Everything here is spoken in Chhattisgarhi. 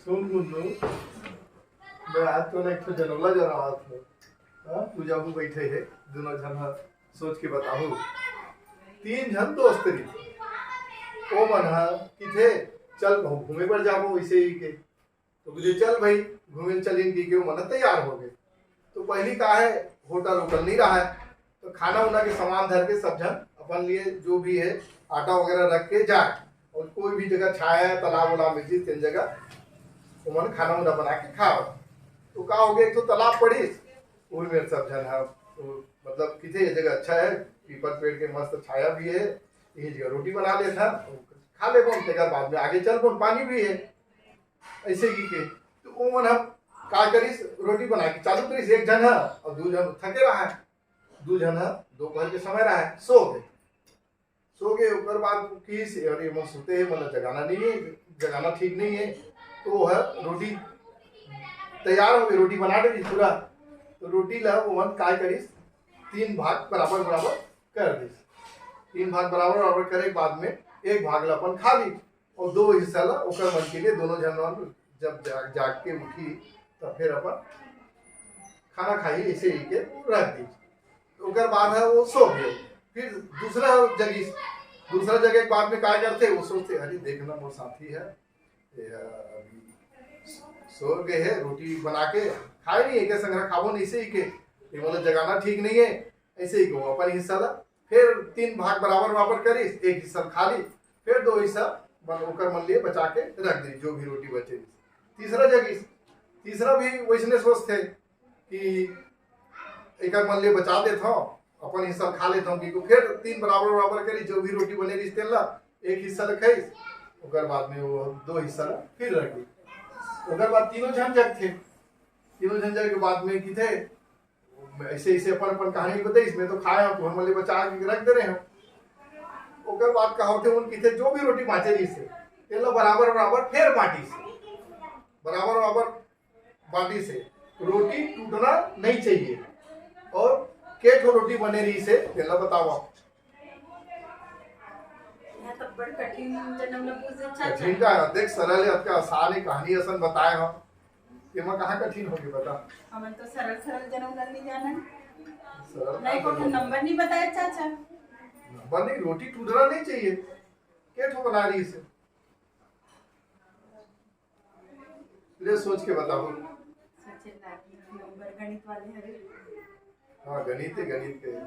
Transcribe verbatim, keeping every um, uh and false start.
सुन गुन्नू, मैं आज तोला एक ठो जनौला जनावत हूँ। हाँ, पूजा भी बैठे है, दोनों झन ह सोच के बताहू। तीन झन दोस्त रहिथे, ओ मन ह किथे चल घूमे बर जाबो वैसे ही के। तो बोले चल भाई घूमे चलिन की के, ओ मन तैयार हो गए। तो पहली का है, होटल वोटल नहीं रहा है, तो खाना उना के सामान धर के सब झन अपन लिए जो भी है आटा वगैरह रख के जाए, और कोई भी जगह छाया है, तालाब उलाब मिल जिस तेन जगह ओमन खाना उना बना के खाओ। तो का हो गया, एक तो तालाब पड़िस, वही मेर सब झन है, तो मतलब किथे ये जगह अच्छा है, पीपल पेड़ के मस्त छाया भी है, यही जगह रोटी बना लेथन, खा लेबो, तेकर बाद में आगे चलबो, पानी भी है। ऐसे ही के तो ओमन ह का करिस, रोटी बना के चालू करिस एक झन ह, और दू झन थके रहा है, दू झन ह दोपहर के समय रहा है, सो गए। सो गए, ओकर बाद किस, अरे मन सुते है, मन जगाना नहीं है, जगाना ठीक नहीं है। तो वह रोटी तैयार हो गई, रोटी बना डरिस पूरा। तो रोटी ला ओमन काय करिस, तीन भाग बराबर बराबर कर दिस। तीन भाग बराबर बराबर करे के बाद में एक भाग ला अपन खा ली, और दो हिस्सा ला ओकर मन के लिए, दोनों झन मन जब जाग, जाग के उठी, तब फिर अपन खाना खाही, ऐसे ही के रख दी। तो ओकर बाद है वो सो गए। फिर दूसरा जगह, दूसरा जगह के बाद में काय करते, वो सोचते, अरे देखना मोर साथी है, ये अभी सो गए है, रोटी बना के खाए नहीं, एक संग खाबो नहीं, ऐसे ही के ये मतलब जगाना ठीक नहीं है, ऐसे ही के वो अपन हिस्सा ला फिर तीन भाग बराबर बराबर करिस, एक हिस्सा खा ली, फिर दो हिस्सा बन ओकर मन लिए बचा के रख दी, जो भी रोटी बचे। तीसरा जगह, तीसरा भी वैसने सोचते कि एकर मन लिए बचा देत हूँ, अपन हिस्सा खा लेत हूँ, कि फिर तीन बराबर बराबर करिस, जो भी रोटी बने रहिस तेन ला एक हिस्सा ला खाइस, ओकर बाद में वो दो हिस्सा ला फिर रख दी। ओकर बाद तीनों झन जगथे, तीनों झन जगे के बाद में किथे, ऐसे ऐसे अपन अपन कहानी बताइस, मैं तो खाए हूँ, तुहर मन ले बचा के रख दे रहे हो। ओकर बाद का होथे, उन किथे जो भी रोटी बाचे रहिस हे, तेला बराबर बराबर फेर बांटिस, बराबर बराबर बांटिस हे। रोटी टूटना नहीं चाहिए। और के ठो रोटी बने रहिस हे, तेला बताओ आप। यह तो बड़ कठिन जनम ला पूछ दे, चाचा। कठिन का है? देख, सरल है, अतका आसान है, कहानी असन बताए हम। एमा कहाँ कठिन होगे, बता। हमन तो सरल सरल जनम ला नहीं जानन। सरल नहीं, का कोनो जनम? नंबर नहीं बताए, चाचा। नंबर नहीं, रोटी टूटना नहीं चाहिए। के ठो बना रहिस हे? ले, सोच के बताओ। सोचे लागी, नंबर गणित वाले हरे। हाँ, गणित है, गणित के।